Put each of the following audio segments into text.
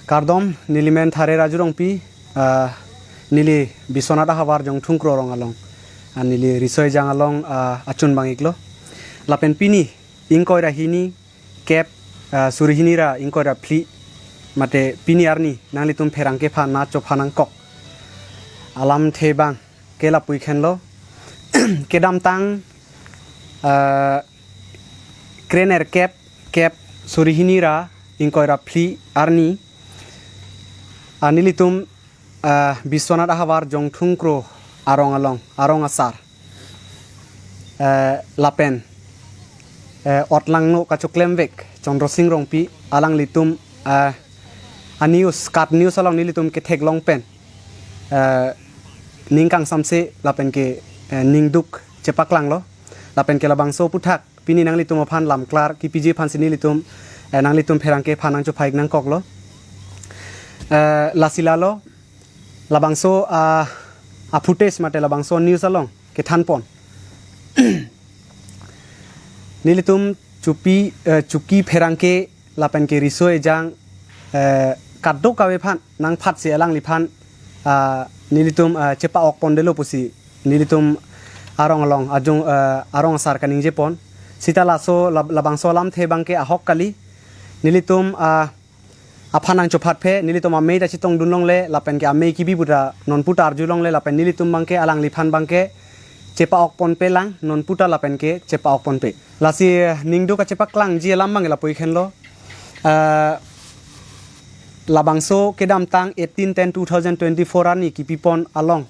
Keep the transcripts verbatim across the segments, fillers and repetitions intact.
Kardom, neli men Thare Raju Rongpi, ah, neli Biswanath ahavar Jongthung Kro arong along, ah, neli riso ejang along, ah, achun bang-iklo. Lapen pini ingkoi ra hini kep, ah, suri hini ra ingkoi ra phli, mate pini arni nanglitum pherangke aphan nangchopha nangkok alamthe abang ke lapu-ik henlo. Kedamtang, ah, krenerkep kep suri hini ra ingkoi ra phli arni, ah, nelitum, ah, Biswanath ahavar Jongthung Kro arong along, arong asar, eh, lapen, eh, otlangno kachoklemvek Chandra Sing Rongpi alanglitum, eh, a-news, KAT News along nelitum ketheklong pen, eh, ning kangsamse lapen ke, eh, ningduk chepaklanglo. Lapen ke labangso aphuthak pini nanglitum aphan lamklar kipiji aphansi nelitum, eh, nanglitum pherangke aphan nangchopha-ik nangkoklo. Eh, lasi lalo, labangso, ah, a-footage mate labangso news along kethanpon. Nelitum Chopi, eh, Choki pherangke lapen ke riso ejang, eh, kadokave aphan nangphatsi alangliphan, ah, nelitum, ah, chepa-okpondetlo pusi nelitum arong along ajung, eh, arong asar kaningjepon. Sita laso lab-, labangso alamthe abang ke ahok kali. Nelitum, ah, aphan nangchophatphe, nelitum amei ta chetongdun longle, lapen ke amei kebi puta nonputa arjulongle, lapen nelitum abang ke alangliphan abang ke chepa-okponpe lang, nonputa lapen ke chepa-okponpe. Lasi, eh, ningduk kachepaklangji alam abang ke lapu-ik henlo. Eh, labangso kedamtang eighteen ten two thousand twenty-four arni kipipon along,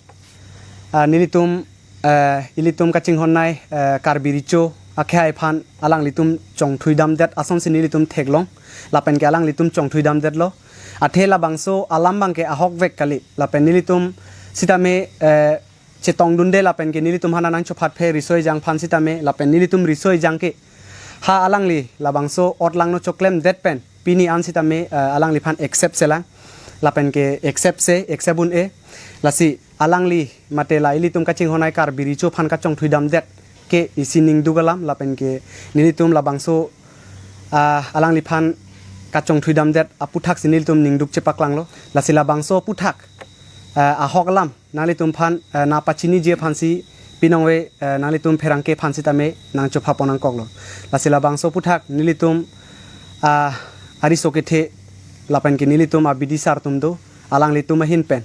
ah, nelitum, eh, ilitum kachinghon-nei, eh, Karbi Recho akhei aphan alanglitum chongthuidamdet asonsi nelitum theklong, lapen ke alanglitum chongthuidamdetlo. Athe labangso alam abang ke ahokvek kali, lapen nelitum sitame, eh, chetongdunde lapen ke nelitum aphan nangchophatphe riso ejang aphan sitame, lapen nelitum riso ejang ke ha alangli labangso otlangno choklemdet pen pini an sitame, eh, alangliphan accept selang, lapen ke accept se, accept un-e. Lasi alangli mate la ilitum kachinghon-nei Karbi Recho aphan kachongthuidamdet ke isi ningduk alam, lapen ke nelitum labangso, ah, alangliphan kachongthuidamdet aphuthaksi nelitum ningduk chepaklanglo. Lasi labangso aphuthak, ah, ahok alam nanglitum aphan, eh, nangpachiniji aphansi pinongve, eh, nanglitum pherangke aphan sitame nangchophapon nangkoklo. Lasi labangso aphuthak nelitum, ah, ariso kethe lapen ke nelitum abidisar atum do, alanglitum ahin pen,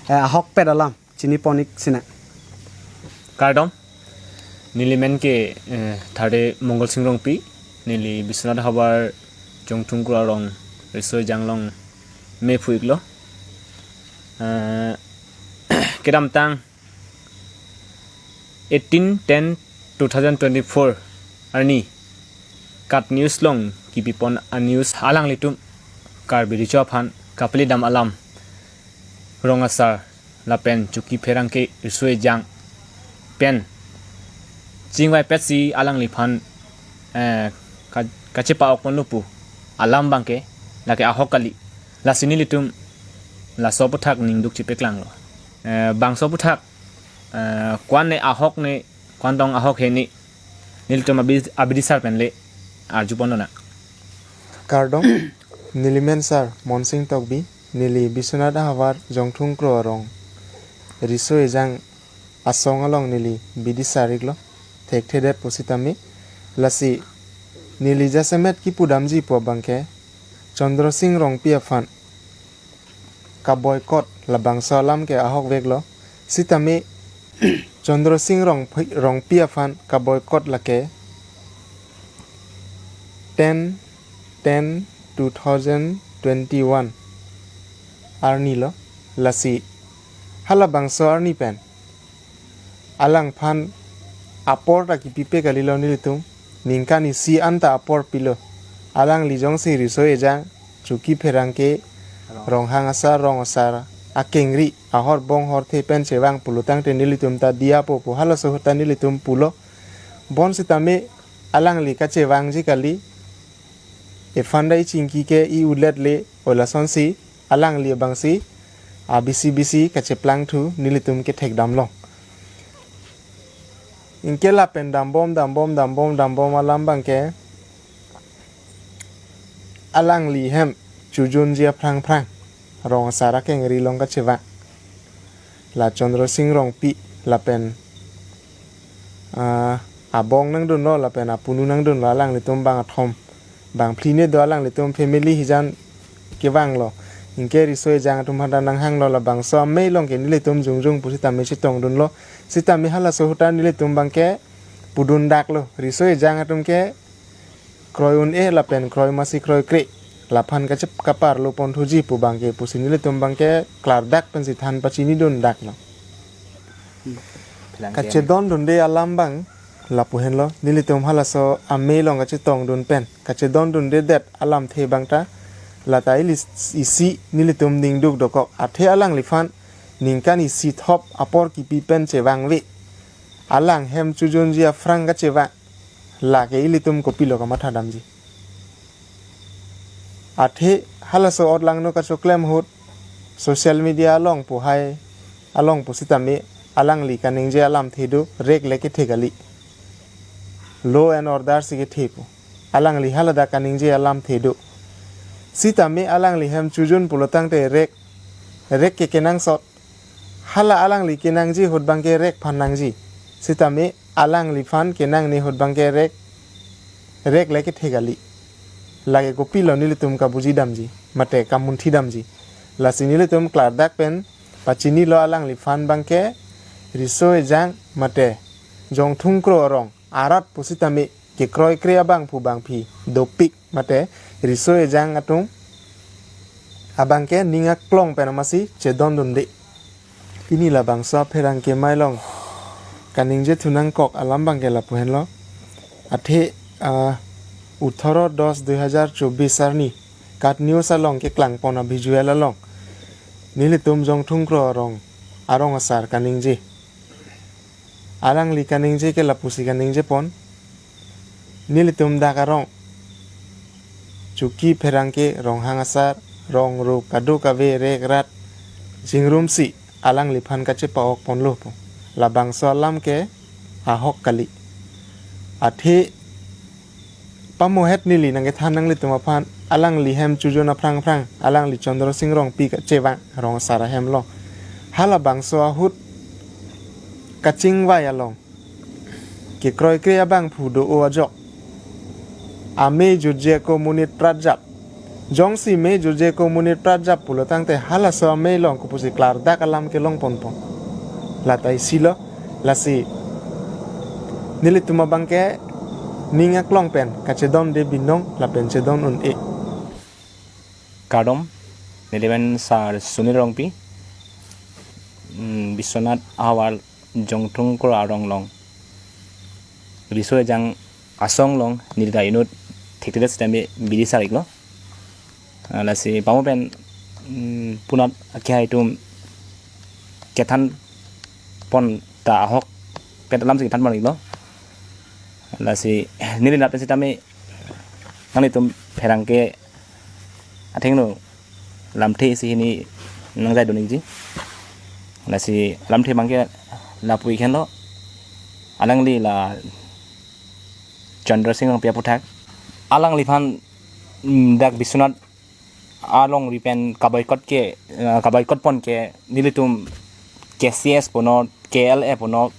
eh, ahokpet alam chinipon-ik sinang. Kardom, neli men ke, eh, Thare Mongol Sing Rongpi, neli Biswanath ahavar Jongthung Kro arong riso ejang along me phu-iklo. Eh, kedamtang eighteen ten two thousand twenty-four arni KAT News along kipipon a-news alanglitum Karbi Recho aphan kapelidam alam rong asar lapen Choki pherangke riso ejang pen chingvaipetsi alangliphan, eh, ka-, kachepa-okponlo pu alam abang ke lake ahok kali. Lasi nelitum laso aphuthak ningduk chepaklanglo. Eh, bangso aphuthak, eh, ko-an ne ahok ne, ko-an tong ahok he ne, nelitum abi-, abidisar pen le arjupon lonang. Kardom, neli men sar Monsing Tokbi, neli Biswanath ahavar Jongthung Kro arong riso ejang asong along neli bidisar-iklo, thekthedet pusitame. Lasi neli jasemet kipudamji pu abang ke Chandra Sing Rongpi aphan ka-boycott labangso alam ke ahokveklo. Sitame Chandra Sing Rongpi, Rongpi aphan ka-boycott lake ten ten two thousand twenty-one arni lo. Lasi halabangso arni pen alangphan apor ta kipipe kalilo nelitum, ningkan isi anta apor pilo. Alangli jongsi riso ejang Choki pherangke Ronghang asar, rong asar akengri ahor bong horthe pen chevang pulo tangte nelitum ta diya po pu halaso ahut ta nelitum pulo. Bonsitame alangli kachevangji kali, ephan dai chingki ke i-ulet le, o lasonsi alangli abangsi abisi bisi kacheplangthu nelitum kethekdam long. Anke lapen dambom dambom dambom dambom alam abang ke alangli hem chojunji aphrang phrang rong asar akengri along kachevang la Chandra Sing Rongpi lapen, ah, abong nangdunlo lapen apunu nangdunlo, alanglitum bang athom bang phli ne do, alanglitum family hijan kevanglo. Anke riso ejang atum hada nanghanglo, labangso amei along ke nelitum jongjong pusitame chetongdunlo. Sitame halaso ahut ta nelitum abangke pudundaklo, riso ejang atum ke kroi un-e lapen kroi masi kroikre, laphan kachep kaparlo ponthuji pu abangke pusi nelitum abangke klardak pensi than pachinidundaklo. Kachedondunde alam abang lapu henlo, nelitum halaso amei along kachetongdun pen kachedondundedet alamthe abang ta lata ili isi nelitum ningduk dokok, athe alangliphan ningkan isi thop apor kipi pen chevangve, alang hem chojunji aphrang kachevang, lake ilitum kopilo kamathadamji? Athe halaso ot langno kachoklem ahut social media along pu hai, along pusitame alangli kaningje alamthe do, rek le kethe kali, law and order si kethe pu. Alangli haladak kaningje alamthe do. Sitame alangli hem chojun pulo tangte rek, rek ke kenangsot. Hala alangli kenangji ahut abangke rek aphan nangji. Sitame alangliphan kenangne ahut abangke rek, rek le kethe kali. Lake kopilo nelitum kabujidamji mate kamunthidamji? Lasi nelitum klardak pen pachinilo, alangliphan abangke riso ejang mate Jongthung Kro arong arat pusitame kekroikre abangphu bangphi dopik mate riso ejang atum abangke ning aklong pen amatsi chedondunde. Pini labangso apherangke amei along kaningje thunangkok alam abangke lapu henlo. Athe, ah, othoro dos dui hajar chobis arni KAT News along keklangpon a-visual along nelitum Jongthung Kro arong, arong asar kaningje. Alangli kaningje ke lapusi kaningjepon, nelitum dak arong Chuki pherangke, Ronghang asar, rong ro kadokave rek rat chingrumsi alangliphan kachepa-okponlo pu. Labangso alam ke ahok kali. Athe pamohet neli nangkethan nanglitum aphan, alangli hem chojun aphrang phrang, alangli Chandra Sing Rongpi kachevang rong asar ahem along. Halabangso ahut kachingvai along kekroikre abangphu do-o ajok amei jutje ako monit pratjap. Jongsi mei jutje ako monit pratjap pulo tangte halaso amei along kopusi klardak alam kelongponpo? Lata isilo, lasi nelitum abangke ning aklong pen kachedonde binong lapen chedon un-e. Kardom, neli men Sar Sunil Rongpi, mm, Biswanath ahavar Jongthung Kro arong along riso ejang asong along neli ta inut thekthedet sitame bidi sar-iklo. Ah, lasi pamo pen, mm, punat akehai atum kethanpon ta ahokpet alamsi kethanpon-iklo. Lasi neli nat pen sitame nanglitum pherangke athengno lamthe isi hini nangjaidun-ikji. Lasi lamthe abangke lapu-ik henlo. Alangli la Chandra Sing Rongpi aputhak. Alangliphan, mm, dak Biswanath alongri pen kaboycott ke, eh, kaboycott pon ke nelitum K C S puno, K L A puno,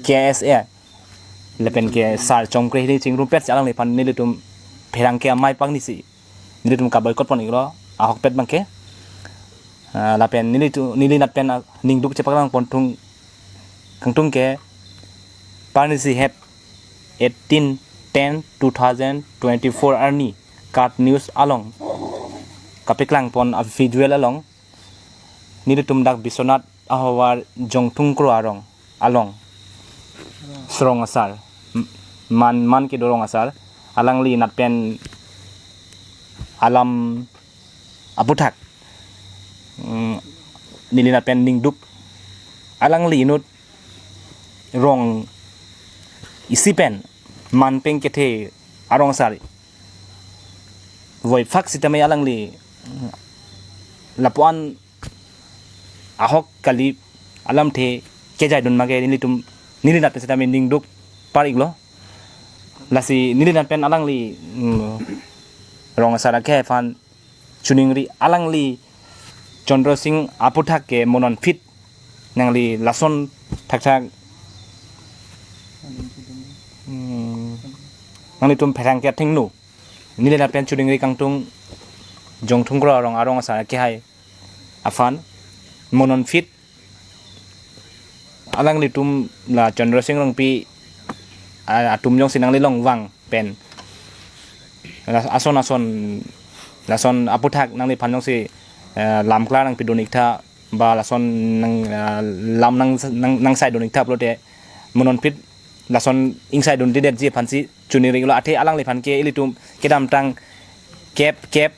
K S A lapen ke Sar Chongkre hini chingrumpetsi alangliphan nelitum pherangke amei pangnisi nelitum kaboycott pon-iklo ahokpet abangke. Ah, lapen nelitum, neli nat pen, ah, ningduk chepaklangpon thung, kangtung ke parnisi het eighteen ten two thousand twenty-four arni KAT News along kapeklangpon a-visual along nelitum dak Biswanath ahavar Jongthung Kro arong along, Srong asar, m-, man, man kedo rong asar, alangli nat pen alam aputhak, mm, neli nat pen ningduk, alangli inut rong isi pen man pen kethe arong asar voiphak sitame alangli, mm, lapuan ahok kali alamthe kejaidun ma ke nelitum, neli nat pen sitame ningduk par-iklo. Lasi neli nat pen alangli, mm, rong asar akehai aphan choningri alangli Chandra Singh aputhak ke mo non phit nangli lason thakthak, hmm, nanglitum pherangke athengno neli lapen choningri kangtung Jongthung Kro arong arong asar akehai aphan mo non phit alanglitum la Chandra Singh Rongpi, ah, atum jongsi nangli along vang pen la ason ason lason aputhak nangliphan jongsi, eh, lam klar nangpidun iktha ba lason nang, eh, lam nang, nang, nangsai dun iktha pulote mo non phit lason ingsai dundedetji aphansi choningri lo. Athe alangliphan ke ilitum kedamtang kep kep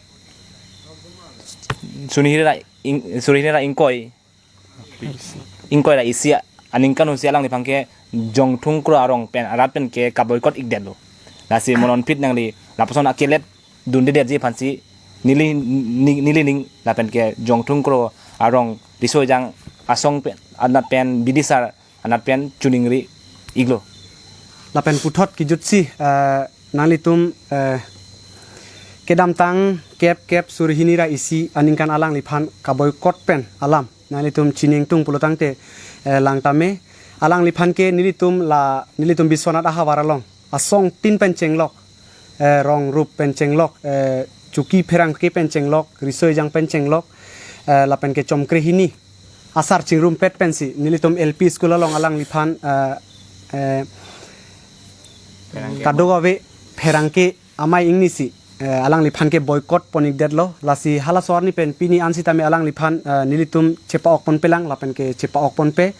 suri hini ra ing-, suri hini ra ingkoi, ingkoi ra isi aningkan ahutsi alangliphan ke Jongthung Kro arong pen arat pen ke kaboikot ikdetlo. Lasi mo non phit nangli lapuson akelet dundedetji aphansi neli ni-, nelining lapen ke Jongthung Kro arong Riso Ejang asong pen anat pen bidisar anat pen choningri iklo. Lapen puthot kejutsi, eh, nanglitum, eh, kedamtang kep kep suri hini ra isi aningkan alangliphan kaboikot pen alam nanglitum chini ingtung pulotangte, eh, lang tame alangliphan ke nelitum la nelitum Biswanath ahavar along asongtin pen chenglok, eh, rong rup pen chenglok, eh, Choki pherangke pen chenglok, Riso Ejang pen chenglok, eh, lapen ke Chomkre hini asar chingrumpet pensi nelitum L P school along alangliphan, eh, eh, pherangke kadokave pherangke amei ingnisi, eh, alangliphan ke boikot pon ikdetlo. Lasi halaso arni pen pini an sitame alangliphan, eh, nelitum chepa-ok ponpelang lapen ke chepa-ok ponpe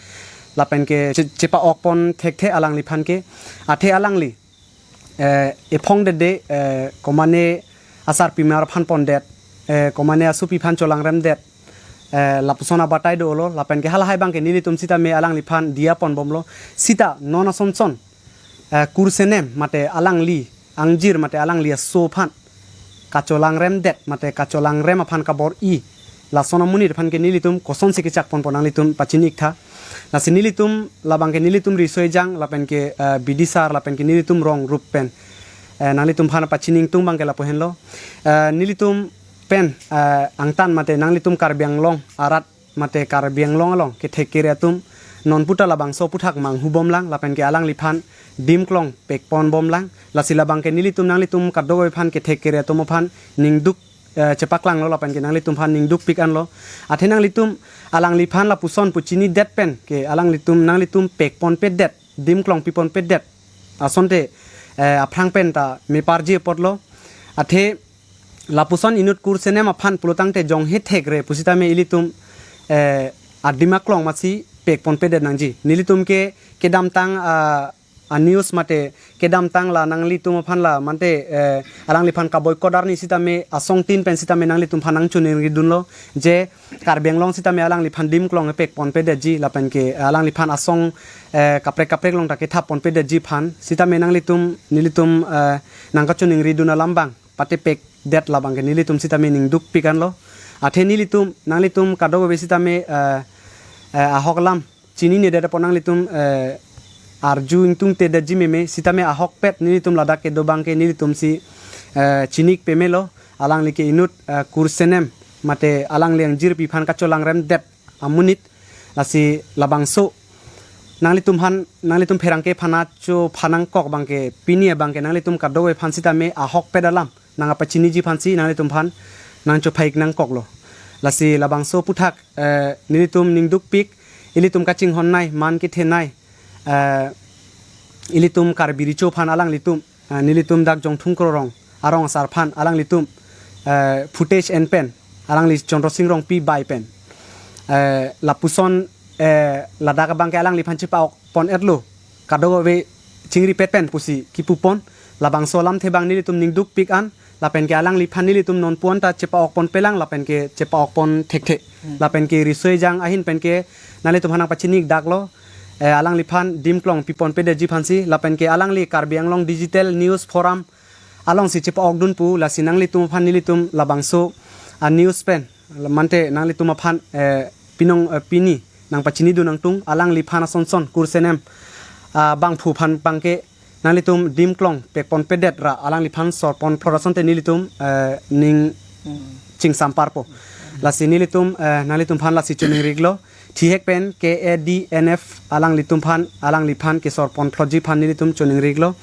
lapen ke che-, chepa-ok pon thekthe alangliphan ke. Athe alangli, eh, ephong dede, eh, komane asarpimar aphan pondet, eh, komane asopi aphan cholangremdet, eh, lapuson abatai dolo lapen ke halahai abang ke nelitum sitame alangliphan diya ponbomlo. Sita non asonson, eh, kursenem mate alangli angjir mate alangli aso aphan kacholangremdet mate kacholangrem aphan kabor-i lason amonit aphan ke nelitum kosonsi kechak ponpo nanglitum pachini iktha. Lasi nelitum labang ke nelitum Riso Ejang lapen ke, eh, bidisar lapen ke nelitum rong rup pen, eh, nanglitum aphan pachini ingtung abang ke lapu henlo. Eh, nelitum pen, eh, angtan mate nanglitum Karbi Anglong arat mate Karbi Anglong along kethek kere atum non puta labangso aputhak manghubomlang lapen ke alangliphan dim klong pek ponbomlang. Lasi labang ke nelitum nanglitum kadokave aphan kethek kere atum aphan ningduk, eh, chepaklanglo lapen ke nanglitum aphan ningdukpik anlo. Athe nanglitum alangliphan lapuson pu chinidet pen ke alanglitum nanglitum pek ponpedet, dim klong pi ponpedet asonte, eh, aphrang pen ta meparji apotlo. Athe lapuson inut kursenem aphan pulotangte jonghe thekre pusitame ilitum, eh, adim aklong masi pek ponpedet nangji. Nelitum ke kedamtang, ah, a-news mate kedamtang la nanglitum aphan la mante, eh, alangliphan kaboikot arni sitame asongtin pen sitame nanglitum aphan nangchoningridunlo je Karbi Anglong sitame alangliphan dim klong pek ponpedetji lapen ke alangliphan asong, eh, kaprek kaprek along ta kethap ponpedetji aphan sitame nanglitum nelitum, eh, nangkachoningridun alam abang patepekdet labang ke nelitum sitame ningdukpik anlo. Athe nelitum, nanglitum kadokave sitame, eh, eh, ahok alam chininedet apot nanglitum, eh, arju ingtungtedetji meme sitame ahokpet nelitum ladak kedo abang ke nelitumsi, eh, chinik pemelo, alangli ke inut, eh, kursenem mate alangli angjirpi aphan kacholangremdet amonit. Lasi labangso nanglitum aphan, nanglitum pherangke aphan acho aphan nangkok abang ke pini abang ke nanglitum kadokave aphan sitame ahokpet alam nangkapachiniji aphansi nanglitum aphan nangchophai-ik nangkoklo. Lasi labangso aputhak, eh, nelitum ningdukpik, ilitum kachinghonnei, man kethenei, eh, ilitum Karbi Recho aphan alanglitum, eh, nelitum dak Jongthung Kro arong, arong asar aphan alanglitum, eh, footage en pen, alangli Chandra Singh Rongpi bai pen, eh, lapuson, eh, ladak abang ke alangliphan chepa-ok pon-etlo, kadokave chingripet pen pusi kipupon, labangso alamthe abang nelitum ningdukpik an, lapen ke alangliphan nelitum non puan ta chepa-ok ponpelang, lapen ke chepa-ok pon thekthe. Hmm. Lapen ke Riso Ejang ahin pen ke nanglitum aphan nangpachini-ik daklo, eh, alangliphan dim klong pi ponpedetji aphansi, lapen ke alangli Karbi Anglong Digital News Forum alongsi chepa-okdun pu, lasi nanglitum aphan nelitum labangso a-news pen, mante nanglitum aphan, eh, pinong, eh, pini nangpachinidun nangtung, alangliphan asonson kursenem, ah, bangphu aphan abang ke nanglitum dim klong pekponpedet ra alangliphan sorponplot asonte nelitum eh, ning chingsamparpo. Lasi nelitum eh, nanglitumphan lasi choningriklo. Thihek pen K A D N F alanglitumphan alangliphan kesorponplotji aphan nelitum choningriklo.